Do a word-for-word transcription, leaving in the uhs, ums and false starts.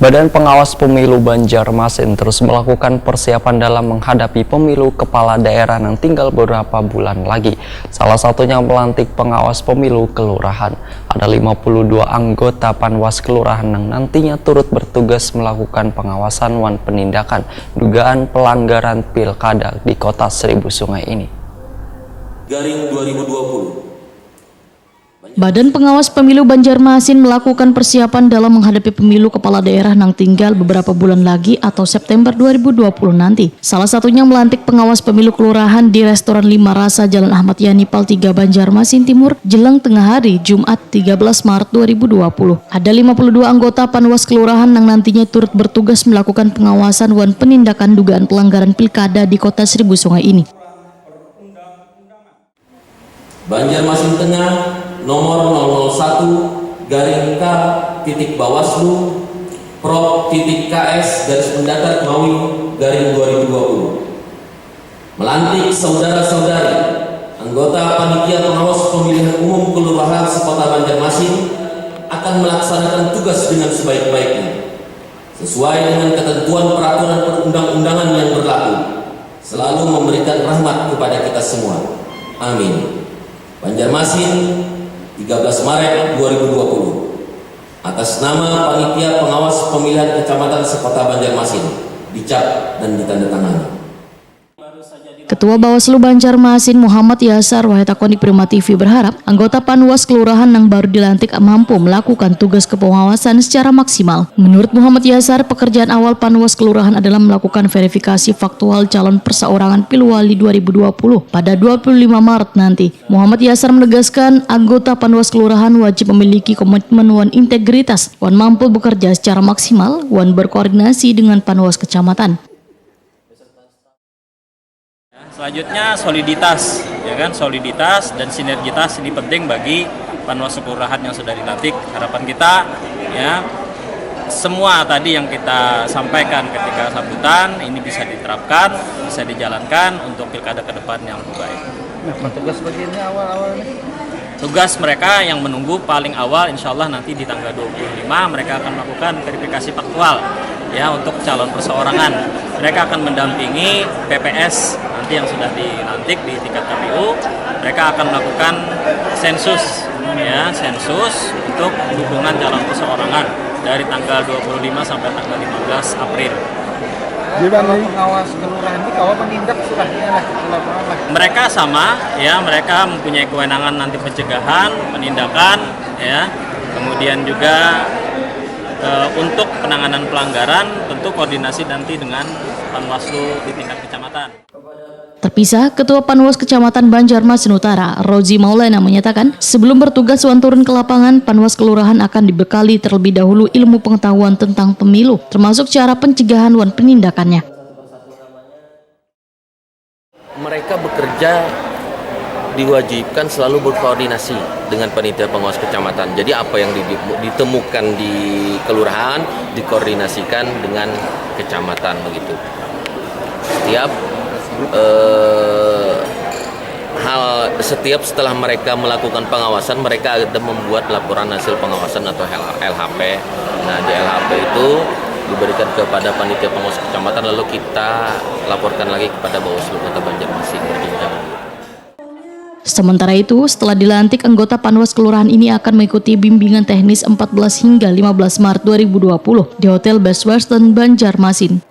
Badan Pengawas Pemilu Banjarmasin terus melakukan persiapan dalam menghadapi pemilu kepala daerah yang tinggal beberapa bulan lagi. Salah satunya melantik pengawas pemilu kelurahan. Ada lima puluh dua anggota Panwas kelurahan yang nantinya turut bertugas melakukan pengawasan wan penindakan dugaan pelanggaran pilkada di kota Seribu Sungai ini. Garing dua ribu dua puluh. Badan Pengawas Pemilu Banjarmasin melakukan persiapan dalam menghadapi pemilu kepala daerah nang tinggal beberapa bulan lagi atau September dua ribu dua puluh nanti. Salah satunya melantik pengawas pemilu kelurahan di Restoran Lima Rasa, Jalan Ahmad Yani, Pal tiga, Banjarmasin Timur, jelang tengah hari, Jumat tiga belas Maret dua ribu dua puluh. Ada lima puluh dua anggota Panwas kelurahan nang nantinya turut bertugas melakukan pengawasan wan penindakan dugaan pelanggaran pilkada di Kota Seribu Sungai ini. Banjarmasin Tengah, nomor nol nol satu garing K titik Bawaslu Prop titik K S garis mendatar Ngawi garing dua ribu dua puluh. Melantik saudara-saudari anggota Panitia Pengawas Pemilihan Umum Kelurahan Sekota Banjarmasin akan melaksanakan tugas dengan sebaik-baiknya, sesuai dengan ketentuan peraturan perundang-undangan yang berlaku, selalu memberikan rahmat kepada kita semua. Amin. Banjarmasin, tiga belas Maret dua ribu dua puluh. Atas nama Panitia Pengawas Pemilihan Kecamatan Sekota Banjarmasin, dicap dan ditandatangani. Ketua Bawaslu Banjarmasin Muhammad Yasar wahai takon di Prima T V berharap anggota Panwas kelurahan yang baru dilantik mampu melakukan tugas kepengawasan secara maksimal. Menurut Muhammad Yasar, pekerjaan awal Panwas kelurahan adalah melakukan verifikasi faktual calon perseorangan Pilwali dua ribu dua puluh pada dua puluh lima Maret nanti. Muhammad Yasar menegaskan, anggota Panwas kelurahan wajib memiliki komitmen wan integritas wan mampu bekerja secara maksimal wan berkoordinasi dengan Panwas kecamatan. Selanjutnya soliditas, ya kan, soliditas dan sinergitas ini penting bagi Panwas kelurahan yang sudah dilantik. Harapan kita, ya, semua tadi yang kita sampaikan ketika sambutan ini bisa diterapkan, bisa dijalankan untuk pilkada ke depan yang lebih baik. Nah, petugas bagiannya awal-awal ini. Tugas mereka yang menunggu paling awal insya Allah nanti di tanggal dua puluh lima mereka akan melakukan verifikasi faktual ya untuk calon perseorangan. Mereka akan mendampingi P P S nanti yang sudah dilantik di tingkat K P U. Mereka akan melakukan sensus ya, sensus untuk dukungan calon perseorangan dari tanggal dua puluh lima sampai tanggal lima belas April. Kalau pengawas kelurahan ini kawa menindak sudah ini lah di lapangan lah. Mereka sama ya, mereka mempunyai kewenangan nanti pencegahan, penindakan ya, kemudian juga eh, untuk penanganan pelanggaran tentu koordinasi nanti dengan Panwaslu di tingkat kecamatan. Terpisah, Ketua Panwas Kecamatan Banjarmasin Utara, Rozi Maulana menyatakan, sebelum bertugas wan turun ke lapangan, Panwas Kelurahan akan dibekali terlebih dahulu ilmu pengetahuan tentang pemilu, termasuk cara pencegahan wan penindakannya. Mereka bekerja diwajibkan selalu berkoordinasi dengan panitia pengawas kecamatan. Jadi apa yang di- ditemukan di kelurahan dikoordinasikan dengan kecamatan begitu. Setiap eh, hal setiap setelah mereka melakukan pengawasan, mereka ada membuat laporan hasil pengawasan atau L H P. Nah, di L H P itu diberikan kepada panitia pengawas kecamatan, lalu kita laporkan lagi kepada Bawaslu Kota Banjarmasin berjenjang. Sementara itu, setelah dilantik, anggota Panwas Kelurahan ini akan mengikuti bimbingan teknis empat belas hingga lima belas Maret dua ribu dua puluh di Hotel Best Western Banjarmasin.